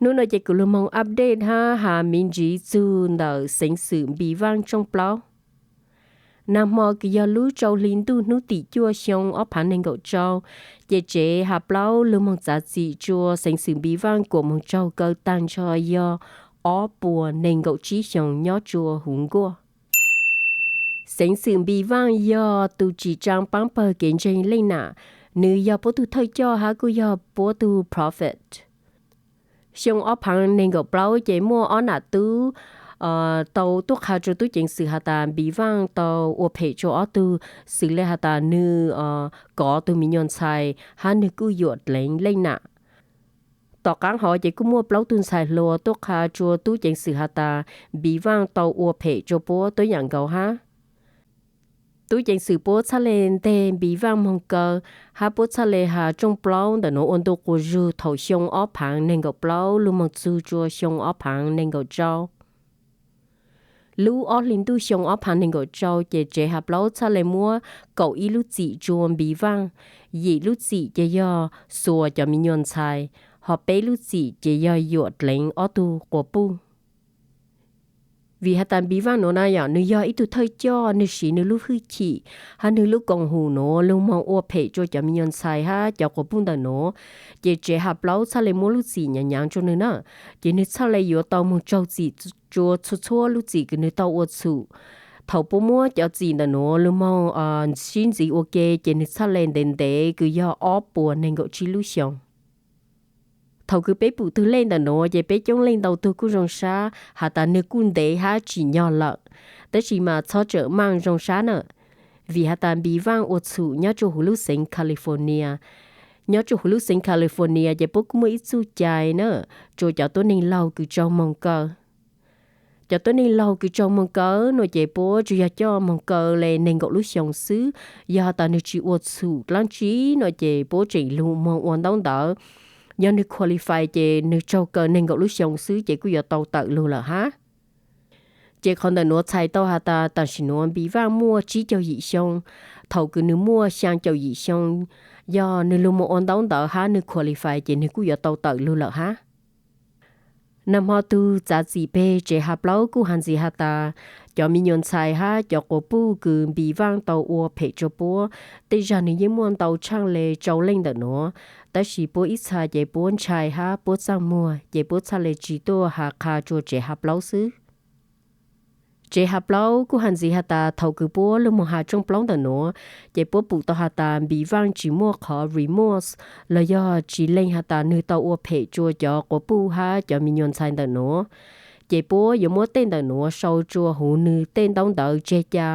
Hnub no ces kuv lug moog update hab has me ntsiv txug ntawm xeev xwm Npis Vaaj tshooj plaub. Nag hmo kws yog lub rau hli ntuj hnub tim cuaj xyoo ob phaav neeg nkaum rau, ces tsev Hav Plaub lug moog txav txim rua xeev xwm Npis Vaaj kuas moog tsaug kaw taag nrho yog ob puas neeg nkaum tsib xyoos nyob rua huv nkuaj. Xeev xwm Npis Vaaj yog tug tsim tsaa paab pawg kev ntseeg leej nam, nwg yog puab tug thawj coj hab kuj yog puab tug prophet. Xyoo ob phaav neeg nkaum plaub ces muaj ob nam tub tau tuaj qha rua tub ceev xwm has tas Npis Vaaj tau ua phem rua ob tug, xws le has tas nwg kov tug me nyuam ntxhais hab nwg kuj yuam dleev leej nam. Tom qaab hov ces kuj muaj plaub tug ntxhais hluas tuaj qha rua tub ceev xwm has tas Npis Vaaj tau ua phem rua puab tuab yaam nkaus hab. Tub ceev xwm puab txhaj le nteg Npis Vaaj moog kaw, hab puab txhaj le has tshooj plaub ntawm nuav ua ntu quas zug thaum xyoo ob phaav neeg nkaum plaub lug moog txug rua xyoo ob phaav neeg nkaum rau. Lub ob hli ntuj xyoo ob phaav neeg nkaum rau ces tsev Hav Plaub txhaj le muab kaum ib lub txim rua Npis Vaaj, yim lub txim ces yog xuas cov me nyuam ntxhais, ho peb lub txim ces yog yuam dleev ob tug quas puj. Vim has tas Npis Vaaj nuav na yom, nwg yog ib tug thawj coj, nwg siv nwg lub hwj chim hab nwg lub koom hum nuav lug moog ua phem rua cov me nyuam ntxhais hab cov quas puj ntawm nuav, ces tsev Hav Plaub txhaj le muab lub txim nyaav nyaav rua nwg na. Ces nwg txhaj le yuav tau moog tsaug txim rua txhua txhua lub txim kws nwg tau ua txhum. Thaum puab muab cov txim ntawm nuav lug moog sib ntxiv ua ke ces nwg txhaj le ntev ntev kws yog ob puas neeg nkaum tsib lub xyoos. Thaum kws peb pum tug lej ntawm nuav ces peb coob leej ntau tug kuj zoo sab has tas nwg kuj ntev hab tsim nyog lawm, tab sis mas txhob tsawm maaj zoo sab na. Vim has tas Npis Vaaj ua txhum nyob rua huv lub xeev California. Nyob rua huv lub xeev California ces puab kuj muaj ib txuj cai na, rua cov tuab neeg laug kws tsaug moog kaw. Cov tuab neeg laug kws tsaug moog kaw no ces puab tsuas yog coj moog kaw le neeg nkaum lub xyoos xwb. Yog has tas nwg tsis ua txhum dlaab tsi no ces puab tseem lug moog ua ntaub ntawv. Yog nwg qualify ces nwg tsaug kaw neeg nkaum lub xyoos xwb ces kuj yuav tau tawm lug lawm hab. Ces qhov ntawm nuav txhais tau has tas tam sim nuav Npis Vaaj muaj tsib caug yim xyoo. Thaum kws nwg muaj xyaa caum yim xyoo, yog nwg lug moog ua ntaub ntawv hab nwg qualify ces nwg kuj yuav tau tawm lug lawm hab. Nag hmo tug txav txim peg tsev Hav Plaub kuj has ntxiv has tas cov me nyuam ntxhais hab cov quas puj kws Npis Vaaj tau ua phem rua puab, tej zag nwg yeej muaj ntau tshaaj le rau leej ntawm nuav, tab sis puab ib txha ces puab ntshai hab puab txaj muag ces puab txhaj le tsis tuaj has qha rua tsev Hav Plaub xwb. Tsev Hav Plaub kuj has ntxiv has tas thaum kws puab lug moog has tshooj plaub ntawm nuav, ces puab pum tau has tas Npis Vaaj tsis muaj qhov remorse los yog tsis leeg has tas nwg tau ua phem rua cov quas puj hab cov me nyuam ntxhais ntawm nuav. Ces puab yuav muab tej ntawm nuav sau rua huv nwg tej ntaub ntawv tseg ca.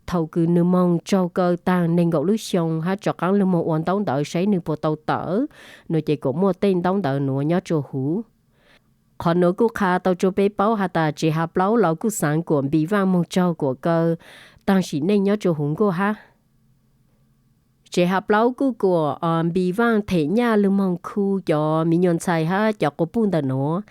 Thaum kws nwg moog tsaug kaw taag neeg nkaum lub xyoo hab rov qaab lug moog ua ntaub ntawv saib nwg puas tau tawm no ces kuas muaj tej ntaub ntawv nuav nyob rua huv. Qhov nuav kuj qha tau rua peb paub has tas tsev Hav Plaub los kuj xaav kuas Npis Vaaj moog tsaug kuas kaw taag sim neej nyob rua huv nkuaj hab. Tsev Hav Plaub kuj kuas Npis Vaaj them nyaj lug moog khu cov me nyuam ntxhais hab cov quas puj ntawm nuav.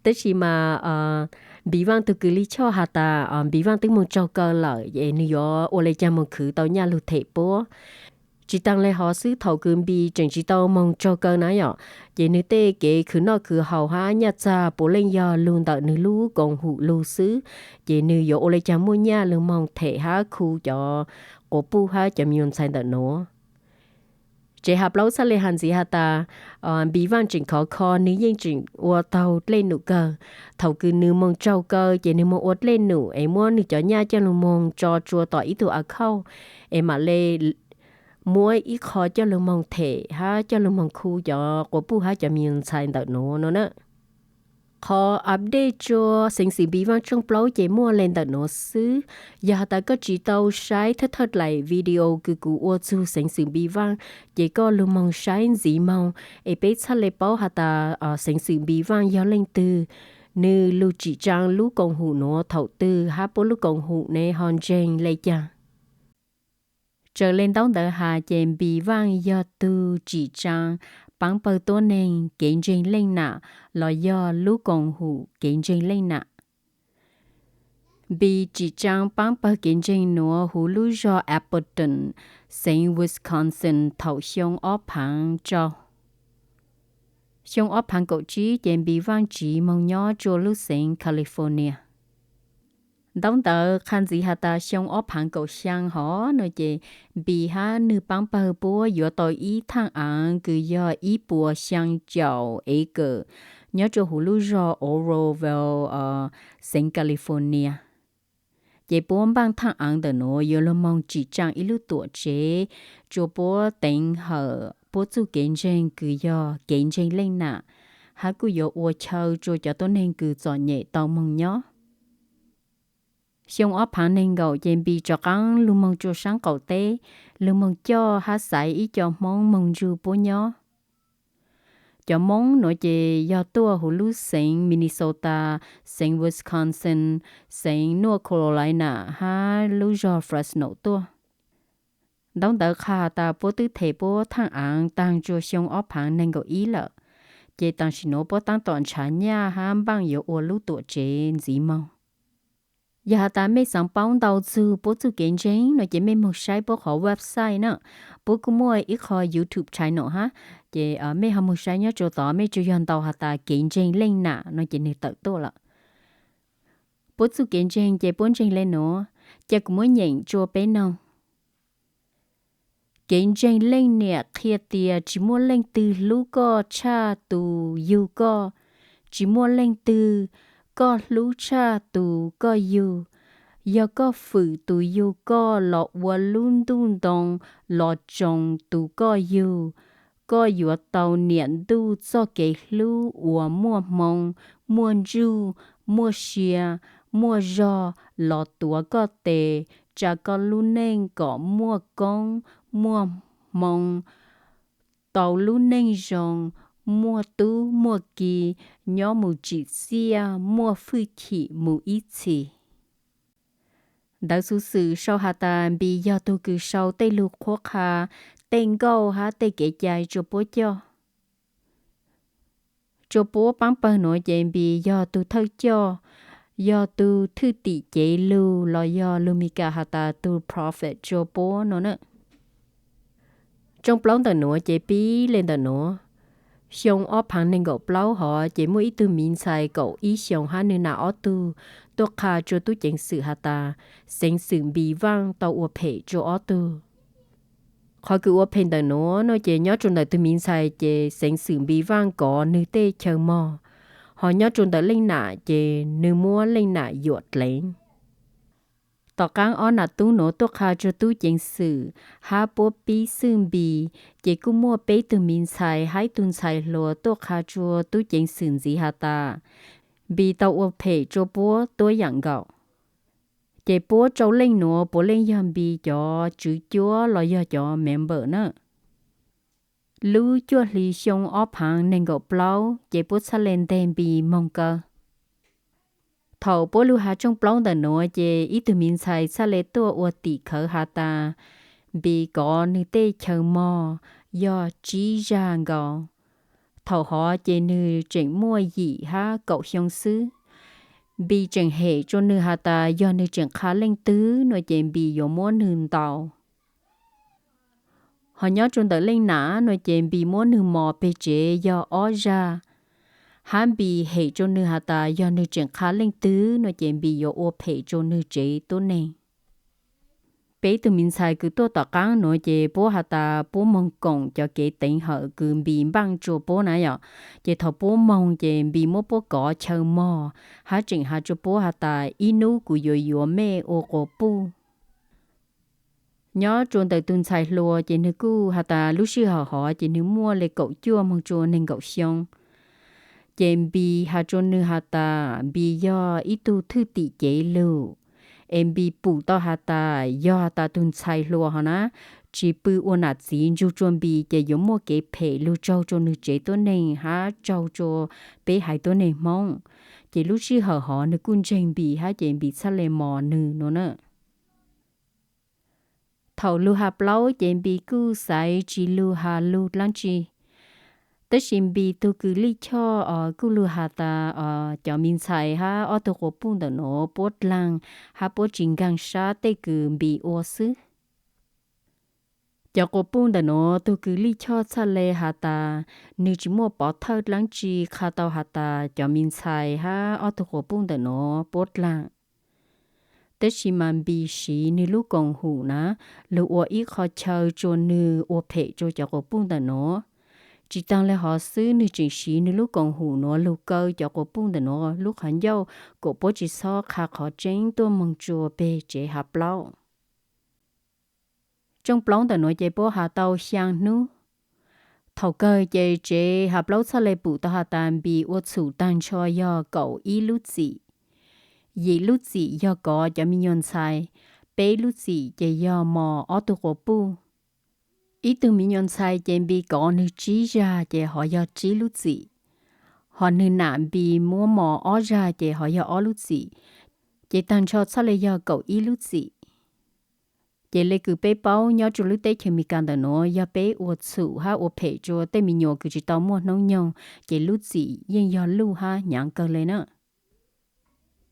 Tab sis mas Npis Vaaj tug kws lij choj has tas Npis Vaaj twb moog tsaug kaw lawm es nwg yuav ua le caag moog khwv tau nyaj lug them puab. Tsis taag le hov xwb, thaum kws Npis tseem tsis tau moog tsaug kaw na yom, ces nwg tej kev khwv noj khwv haus hab nyaj txag puav leej yog lug ntawm nwg lub koom hum lug xwb, ces nwg yuav ua le caag muaj nyaj lug moog them hab khu cov quas puj hab cov me nyuam ntxhais ntawm nuav. Tsev Hav Plaub txhaj le has ntxiv has tas Npis Vaaj tseem khov kho, nwg yeej tseem ua taug dlej num kawg. Thaum kws nwg moog tsaug kaw ces nwg moog ua dlej num es muab nwg cov nyaj coj lug moog tso tsua tom ib tug account es mam le muab ib qho coj lug moog them hab coj lug moog khu cov quas puj hab cov me nyuam ntxhais ntawm nuav no na. Qhov update rua xeev xwm Npis Vaaj tshooj plaub ces muaj le ntawm nuav xwb. Yog has tas koj tsis tau saib thawj thawj dlaim video kws kuv ua txug xeev xwm Npis Vaaj, ces koj lug moog saib ntxiv moog es peb txhaj le paub has tas xeev xwm Npis Vaaj yog leej twg, nwg lug tsim tsaa lub koom hum nuav thaum twg hab puab lub koom hum ne ho ntseeg le caag. Raws le ntaub ntawv has ces Npis Vaaj yog tug tsim tsaa paab pawg tuab neeg kev ntseeg leej nam los yog lub koom hum kev ntseeg leej nam. Npis tsim tsaa paab pawg kev ntseeg nuav huv lub zog Appleton, xeev Wisconsin thaum xyoo ob phaav rau. Xyoo ob phaav kaum tsib ces Npis vaaj tsiv moog nyob rua lub xeev California. Ntaub ntawv qha ntxiv has tas xyoo ob phaav kaum xyaa hov no ces Npis hab nwg paab pawg puab yuav tau ib thaaj aav kws yog ib puas xyaa caum ev kawm nyob rua huv lub zog Oroville, xeev California. Ces puab npaaj thaaj aav ntawm nuav yuav lug moog tsim tsaam ib lub tuam tsev rua puab teev hawm puab txuj kev ntseeg kws yog kev ntseeg leej nam, hab kuj yuav ua chaw rua cov tuab neeg kws txom nyem tau moog nyob. Xyoo ob phaav neeg nkaum ces Npis rov qaab lug moog rua saab qaum teb, lug moog coj hab xaiv ib co Moob moog nrug puab nyob. Cov Moob nuav ces yog tuaj huv lub xeev Minnesota, xeev Wisconsin, xeev North Carolina hab lub zog Fresno tuaj. Ntaub ntawv qha has tas puab twb them puab thaaj aav taag rua xyoo ob phaav neeg nkaum ib lawm, ces taam sim nuav puab taab tom nrhav nyaj hab npaaj yuav ua lub tuam tsev ntxiv moog. Yog has tas mej xaav paub ntau txug puab txuj kev ntseeg no ces mej moog saib puab qhov website na. Puab kuj muaj ib qho YouTube channel hab, ces mej ho moog saib nyob rua tod mej tsuas yog ntaus has tas kev ntseeg leej nam no ces nwg tawm tuaj lawm. Puab txuj kev ntseeg ces puab ntseeg le nuav, ca kuv muab nyeem rua peb noog. Kev ntseeg leej niam qhia tias tsi muaj leej twg hlub koj tshaj tus yug koj, tsi muaj leej twg koj hlub tshaj tus koj yug. Yog koj fwm tus yug koj los ua lub ntuj ntoo los tsoos tus koj yug, koj yuav tau niam ntuj txoj kev hlub uas muaj hmoo, muaj ntsug, muaj sia, muaj zog los tuav koj tes, tsa koj lub neej kom muaj koob muaj hmoo, tau lub neej zoo, muaj tub muaj ki, nyob mus tsim txiaj, muaj hwj chim mus ib txhis. Ntawv xuv xwm sau has tas Npis yog tug kws sau tej lug qhuab qha, tej nkauj hab tej kev cai rua puab coj. Rua puab paab pawg nuav ces Npis yog tug thawj coj, yog tug thwj tim cev lug los yog lug Mis Kas has tas tug prophet rua puab no na. Rooj plaub ntawm nuav ces pib le ntawm nuav. Xyoo ob phaav neeg nkaum plaub hov ces muaj ib tug miv ntxhais kaum ib xyoos hab nwg nam ob tug tuaj qha rua tub ceev xwm has tas xeev xwm Npis vaaj tau ua phem rua ob tug. Qhov kws ua phem ntawm nuav no ces nyob rua ntawm tug miv ntxhais ces xeev xwm Npis vaaj kov nwg tej chaw mog, hos nyob rua ntawm leej nam ces nwg muab leej nam yuam dleev. Tom qaab ob nam tub nuav tuaj qha rua tub ceev xwm hab puab pib xwj Npis, ces kuj muaj peb tug miv ntxhais hab ib tug ntxhais hluas tuaj qha rua tub ceev xwm ntxiv has tas Npis tau ua phem rua puab tuab yaam nkaus. Ces puab rau leej nuav puav leej yog Npis cov tswv cuab los yog cov member na. Lub cuaj hli xyoo ob phaav neeg nkaum plaub ces puab txhaj le nteg Npis moog kaw. Thaum puab lug has rooj plaub ntawm nuav ces ib tug miv ntxhais txhaj le tuaj ua tim khawv has tas Npis kov nwg tej chaw mog yog tsib zag nkaus. Thaum hov ces nwg tseem muaj yim hab kaum xyoo xwb. Npis tseem hem rua nwg has tas yog nwg tseem qha leej twg no ces Npis yuav muab nwg ntaus. Hos nyob rua ntawm leej nam no ces Npis muab nwg mos peg tsev yog ob zag, hab Npis hem rua nwg has tas yog nwg tseem qha leej twg no ces Npis yuav ua phem rua nwg tsev tuab neeg. Peb tug miv ntxhais kws tuaj tom qaab nuav ces puab has tas puab moog koom cov kev teev hawm kws Npis npaaj rua puab na yom. Ces thaum puab moog ces Npis muab puab kov chaw mog, hab tseem has rua puab has tas ib nub kuv yuav yuav mej ua quas puj. Nyob rua ntawm tug ntxhais hluas ces nwg kuj has tas lub sij hawm hov ces nwg muaj le kaum cuaj moog rua neeg nkaum xyoo. Ces Npis has rua nwg has tas Npis yog ib tug thwj tim cev lug, es Npis pum tau has tas yog has tas tug ntxhais hluas hov na tsi pw ua nam txiv ntsug rua Npis ces yuav muaj kev phem lug tsaug rua nwg tsev tuab neeg hab tsaug rua peb haiv tuab neeg Hmoob. Ces lub sij hawm hov nwg kuj ntseeg Npis hab ces Npis txhaj le mos nwg no na. Thaum lug has plaub ces Npis kuj xaiv tsi lug has lug dlaab tsi. Tab sis Npis tug kws lij choj kuj lug has tas cov miv ntxhais hab ob tug quas puj ntawm nuav puab dlaag hab puab tsi nkaag sab tej kws Npis ua xwb. Cov quas puj ntawm nuav tug kws lij choj txhaj le has tas nwg tsis muaj pov thawj dlaab tsi qha tau has tas cov me ntxhais hab ob tug quas puj ntawm nuav puab dlaag. Tab sis mas Npis siv nwg lub koom hum na lug ua ib qho chaw rua nwg ua phem rua cov quas puj ntawm nuav. Tsis taag le hov xwb, nwg tseem siv nwg lub koom hum nuav lug kaw cov quas puj ntawm nuav lub qhov ncauj kuas puab tsis txhob qha qhov tseeb tuaj moog tsua peg tsev Hav Plaub. Rooj plaub ntawm nuav ces puab has tau xyaa hnub. Thaum kawg ces tsev Hav Plaub txhaj le pum tau has tas Npis ua txhum taag nrho yog kaum ib lub txim. Yim lub txim yog kov cov me nyuam ntxhais, peb lub txim ces yog mos ob tug quas puj. Ib tug me nyuam ntxhais ces Npis kov nwg tsib zag ces hov yog tsib lub txim, hos nwg nam Npis muab mos ob zag ces hov yog ob lub txim, ces taag nrho txhaj le yog kaum ib lub txim. Ces le kws peb paub nyob rua lub teb chaws Amelikas ntawm nuav yog peb ua txhum hab ua phem rua tej me nyuam kws tsis tau muaj hnub nyoog ces lub txim yeej yog luj hab hnyav kawg le na.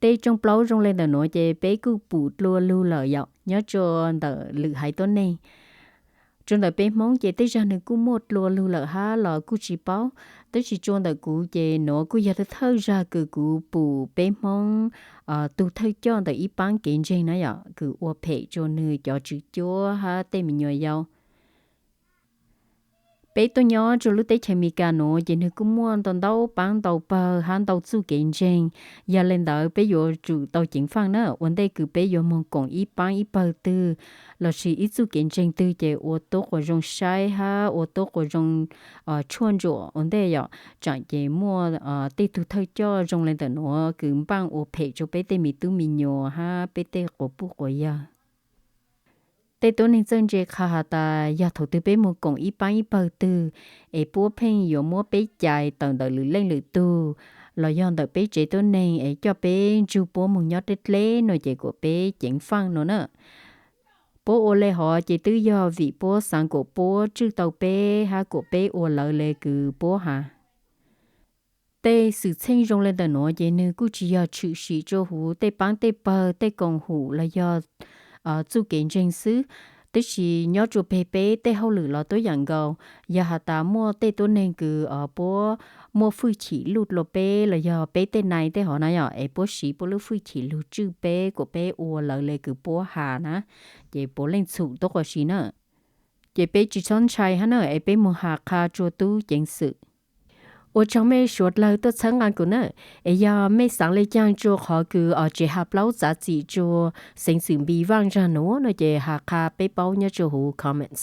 Tej rooj plaub zoo le ntawm nuav ces peb kuj pum dlua lug lawm yom, nyob rua ntawm lwm haiv tuab neeg. Rua ntawm peb Hmoob ces tej zag nwg kuj muaj dlua lug lawm hab los kuj tsis paub, tab sis rua ntawm kuv ces nuav kuj yog thawj zag kws kuv pum peb Hmoob tug thawj coj ntawm ib paab kev ntseeg na yom, kws ua phem rua nwg cov tswv cuab hab tej me nyuam yau. Peb tuaj nyob rua lub teb chaws Amelikas nuav ces nwg kuj muaj ntau ntau paab ntau pawg hab ntau txuj kev ntseeg. Yog le ntawd peb yuav tsum tau ceev faaj na, ua ntej kws peb yuav moog koom ib paab ib pawg twg lossis ib txuj kev ntseeg twg ces ua tuab quas zoo saib hab ua tuab quas zoo tshuaj ntsuam ua ntej yom, tsaam ces muaj tej tug thawj coj zoo le ntawm nuav kws npaaj ua phem rua peb tej me tub me nyuam hab peb tej quas puj quas yawg. Tej tuab neeg txawj ntse qha has tas yog thaum twg peb moog koom ib paab ib pawg twg es puab pheej yuav muab peb cais tawm ntawm lwm leej lwm tug los yog ntawm peb tsev tuab neeg es coj peb nrug puab moog nyob dleb dleb no ces kuas peb ceev faaj no na. Puab ua le hov ces twb yog vim puab xaav kuas puab tswj tau peb hab kuas peb ua lawv le kws puab has. Tej xwm txheej zoo le ntawm nuav ces nwg kuj tsis yog tshwm sim rua huv tej paab tej pawg tej koom hum los yog txuj kev ntseeg xwb, tab sis nyob rua peg peb tej hauj lwm los tuab yaam nkaus. Yog has tas muaj tej tuab neeg kws puab muaj fwj chim luj dlua peb los yog peb tej nai tej hov na yom, es puab siv puab lub fwj chim lug tswj peb kuas peb ua lawv le kws puab has na, ces puav leej txhum tuab quas si na. Ces peb tsis txhob ntshai hab na, es peb moog has qha rua tub ceev xwm. Ua tsaug mej suav dlawg tuaj txhawb nqaa kuv na, es yog mej xaav le caag rua qhov kws tsev Hav Plaub txav txim rua xeev xwm Npis Vaaj zag nuav no ces has qha peb paub nyob rua huv comments.